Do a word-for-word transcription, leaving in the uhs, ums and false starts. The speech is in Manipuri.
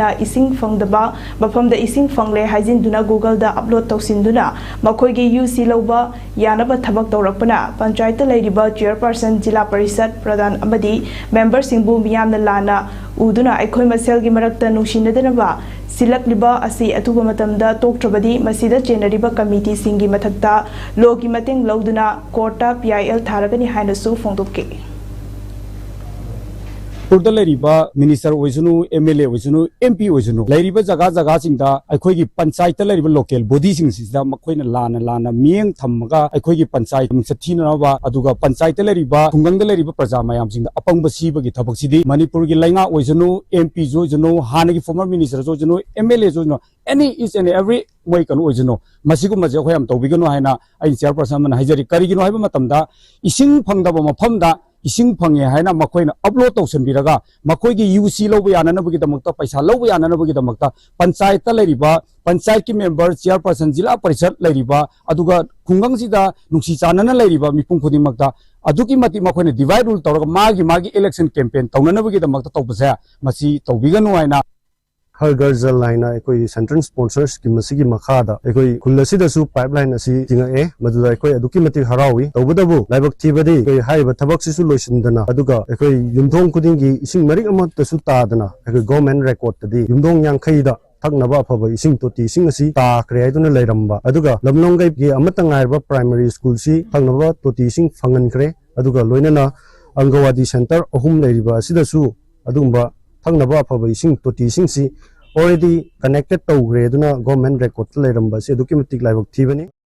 ꯅ ꯏꯁꯤꯡ ꯐꯪꯗꯕ ꯃꯐꯝꯗ ꯏꯁꯤꯡ ꯐꯪꯂꯦ ꯍꯥꯏꯖꯤꯟꯗꯨꯅ Google-ꯗ upload ꯇꯧꯁꯤꯟꯗꯨꯅ ꯃꯈꯣꯏꯒꯤ U C ꯂꯧꯕ ꯌꯥꯅꯕ ꯊꯕꯛ ꯇꯧꯔꯛꯄꯅ ꯄꯟꯆꯥꯌꯠꯇ ꯂꯩꯔꯤꯕ chairperson, ꯖꯤꯂꯥ ꯄꯔꯤꯁꯠ ꯄ꯭ꯔꯙꯥꯟ ꯑꯃꯗꯤ member-ꯁꯤꯡꯕꯨ ꯃꯤꯌꯥꯝꯅ ꯂꯥꯟꯅ ꯎꯗꯨꯅ ꯑꯩꯈꯣꯏ ꯃꯁꯦꯜꯒꯤ ꯃꯔꯛꯇ ꯅꯨꯡꯁꯤꯅꯗꯅꯕ ꯁꯤꯜꯂꯛꯂꯤꯕ ꯑꯁꯤ ꯑꯊꯨꯕ ꯃꯇꯝꯗ ꯇꯣꯛꯇ꯭ꯔꯕꯗꯤ ꯃꯁꯤꯗ ꯆꯦꯟꯅꯔꯤꯕ committee-ꯁꯤꯡꯒꯤ ꯃꯊꯛꯇ law-ꯒꯤ ꯃꯇꯦꯡ ꯂꯧꯗꯨꯅ court-ꯇ P I L ꯊꯥꯔꯒꯅꯤ ꯍꯥꯏꯅꯁꯨ ꯐꯣꯡꯗꯣꯛꯈꯤ꯫ ꯃꯅꯤꯄꯨꯔꯗ ꯂꯩꯔꯤꯕ minister ꯑꯣꯏꯁꯅꯨ, M L A ꯑꯣꯏꯁꯅꯨ, M P ꯑꯣꯏꯁꯅꯨ, ꯂꯩꯔꯤꯕ ꯖꯒꯥ ꯖꯒꯥꯁꯤꯡꯗ ꯑꯩꯈꯣꯏꯒꯤ ꯄꯟꯆꯥꯌꯠꯇ ꯂꯩꯔꯤꯕ local body-ꯁꯤꯡꯁꯤꯗ ꯃꯈꯣꯏꯅ ꯂꯥꯟꯅ ꯂꯥꯟꯅ ꯃꯤꯠꯌꯦꯡ ꯊꯝꯃꯒ ꯑꯩꯈꯣꯏꯒꯤ ꯄꯟꯆꯥꯌꯠ ꯃꯤꯡꯆꯠ ꯊꯤꯅꯅꯕ, ꯑꯗꯨꯒ ꯄꯟꯆꯥꯌꯠꯇ ꯂꯩꯔꯤꯕ ꯈꯨꯡꯒꯪꯗ ꯂꯩꯔꯤꯕ ꯄ꯭ꯔꯖꯥ ꯃꯌꯥꯝꯁꯤꯡꯗ ꯑꯄꯪꯕ ꯁꯤꯕꯒꯤ ꯊꯕꯛꯁꯤꯗꯤ ꯃꯅꯤꯄꯨꯔꯒꯤ ꯂꯩꯉꯥꯛ ꯑꯣꯏꯁꯅꯨ, M P-ꯁꯨ ꯑꯣꯏꯁꯅꯨ, ꯍꯥꯟꯅꯒꯤ former minister-ꯁꯨ ꯑꯣꯏꯁꯅꯨ, M L A-ꯁꯨ ꯑꯣꯏꯁꯅꯨ, any each and every ꯃꯣꯏ ꯀꯩꯅꯣ ꯑꯣꯏꯁꯅꯨ, ꯃꯁꯤꯒꯨꯝꯕꯁꯦ ꯑꯩꯈꯣꯏ ꯌꯥꯝ ꯇꯧꯕꯤꯒꯅꯨ ꯍꯥꯏꯅ ꯑꯩꯅ chairperson ꯑꯃꯅ ꯍꯥꯏꯖꯔꯤ꯫ ꯀꯔꯤꯒꯤꯅꯣ ꯍꯥꯏꯕ ꯃꯇꯝꯗ, ꯏꯁꯤꯡ ꯐꯪꯗꯕ ꯃꯐꯝꯗ ꯏꯁꯤꯡ ꯐꯪꯉꯦ ꯍꯥꯏꯅ ꯃꯈꯣꯏꯅ upload ꯇꯧꯁꯤꯟꯕꯤꯔꯒ ꯃꯈꯣꯏꯒꯤ U C ꯂꯧꯕ ꯌꯥꯅꯅꯕꯒꯤꯗꯃꯛꯇ, ꯄꯩꯁꯥ ꯂꯧꯕ ꯌꯥꯅꯅꯕꯒꯤꯗꯃꯛꯇ ꯄꯟꯆꯥꯌꯠꯇ ꯂꯩꯔꯤꯕ ꯄꯟꯆꯥꯌꯠꯀꯤ member, chairperson, ꯖꯤꯂꯥ ꯄꯔꯤꯁꯠ ꯂꯩꯔꯤꯕ, ꯑꯗꯨꯒ ꯈꯨꯡꯒꯪꯁꯤꯗ ꯅꯨꯡꯁꯤ ꯆꯥꯟꯅꯅ ꯂꯩꯔꯤꯕ ꯃꯤꯄꯨꯝ ꯈꯨꯗꯤꯡꯃꯛꯇ ꯑꯗꯨꯛꯀꯤ ꯃꯇꯤꯛ ꯃꯈꯣꯏꯅ divide rule ꯇꯧꯔꯒ ꯃꯥꯒꯤ ꯃꯥꯒꯤ election campaign ꯇꯧꯅꯅꯕꯒꯤꯗꯃꯛꯇ ꯇꯧꯕꯁꯦ ꯃꯁꯤ ꯇꯧꯕꯤꯒꯅꯨ ꯍꯥꯏꯅ ꯍꯔ ꯘꯔ ꯖꯜ ꯍꯥꯏꯅ ꯑꯩꯈꯣꯏꯒꯤ central sponsor scheme ꯑꯁꯤꯒꯤ ꯃꯈꯥꯗ ꯑꯩꯈꯣꯏ ꯈꯨꯜ ꯑꯁꯤꯗꯁꯨ pipeline ꯑꯁꯤ ꯆꯤꯡꯉꯛꯑꯦ꯫ ꯃꯗꯨꯗ ꯑꯩꯈꯣꯏ ꯑꯗꯨꯛꯀꯤ ꯃꯇꯤꯛ ꯍꯔꯥꯎꯏ꯫ ꯇꯧꯕꯇꯕꯨ ꯂꯥꯏꯕꯛ ꯊꯤꯕꯗꯤ ꯑꯩꯈꯣꯏ ꯍꯥꯏꯔꯤꯕ ꯊꯕꯛꯁꯤꯁꯨ ꯂꯣꯏꯁꯤꯟꯗꯅ, ꯑꯗꯨꯒ ꯑꯩꯈꯣꯏ ꯌꯨꯝꯊꯣꯡ ꯈꯨꯗꯤꯡꯒꯤ ꯏꯁꯤꯡ ꯃꯔꯤꯛ ꯑꯃꯠꯇꯁꯨ ꯇꯥꯗꯅ, ꯑꯩꯈꯣꯏ government record-ꯇꯗꯤ ꯌꯨꯝꯊꯣꯡ ꯌꯥꯡꯈꯩꯗ ꯊꯛꯅꯕ ꯑꯐꯕ ꯏꯁꯤꯡ ꯇꯣꯇꯤ ꯏꯁꯤꯡ ꯑꯁꯤ ꯇꯥꯈ꯭ꯔꯦ ꯍꯥꯏꯗꯨꯅ ꯂꯩꯔꯝꯕ꯫ ꯑꯗꯨꯒ ꯂꯝꯂꯣꯡꯒꯩꯒꯤ ꯑꯃꯠꯇ ꯉꯥꯏꯔꯕ primary school-ꯁꯤ ꯊꯛꯅꯕ ꯇꯣꯇꯤ ꯏꯁꯤꯡ ꯐꯪꯍꯟꯈ꯭ꯔꯦ꯫ ꯑꯗꯨꯒ ꯂꯣꯏꯅꯅ ꯑꯪꯒꯋꯥꯗꯤ center ꯑꯍꯨꯝ ꯂꯩꯔꯤꯕ ꯑꯁꯤꯗꯁꯨ ꯑꯗꯨꯒꯨꯝꯕ ꯊꯛꯅꯕ ꯑꯐꯕ ꯏꯁꯤꯡ ꯇꯣꯇꯤ ꯏꯁꯤꯡꯁꯤ already connected ꯇꯧꯈ꯭ꯔꯦ ꯑꯗꯨꯅ government record-ꯇ ꯂꯩꯔꯝꯕ ꯑꯁꯤ ꯑꯗꯨꯛꯀꯤ ꯃꯇꯤꯛ ꯂꯥꯏꯕꯛ ꯊꯤꯕꯅꯤ꯫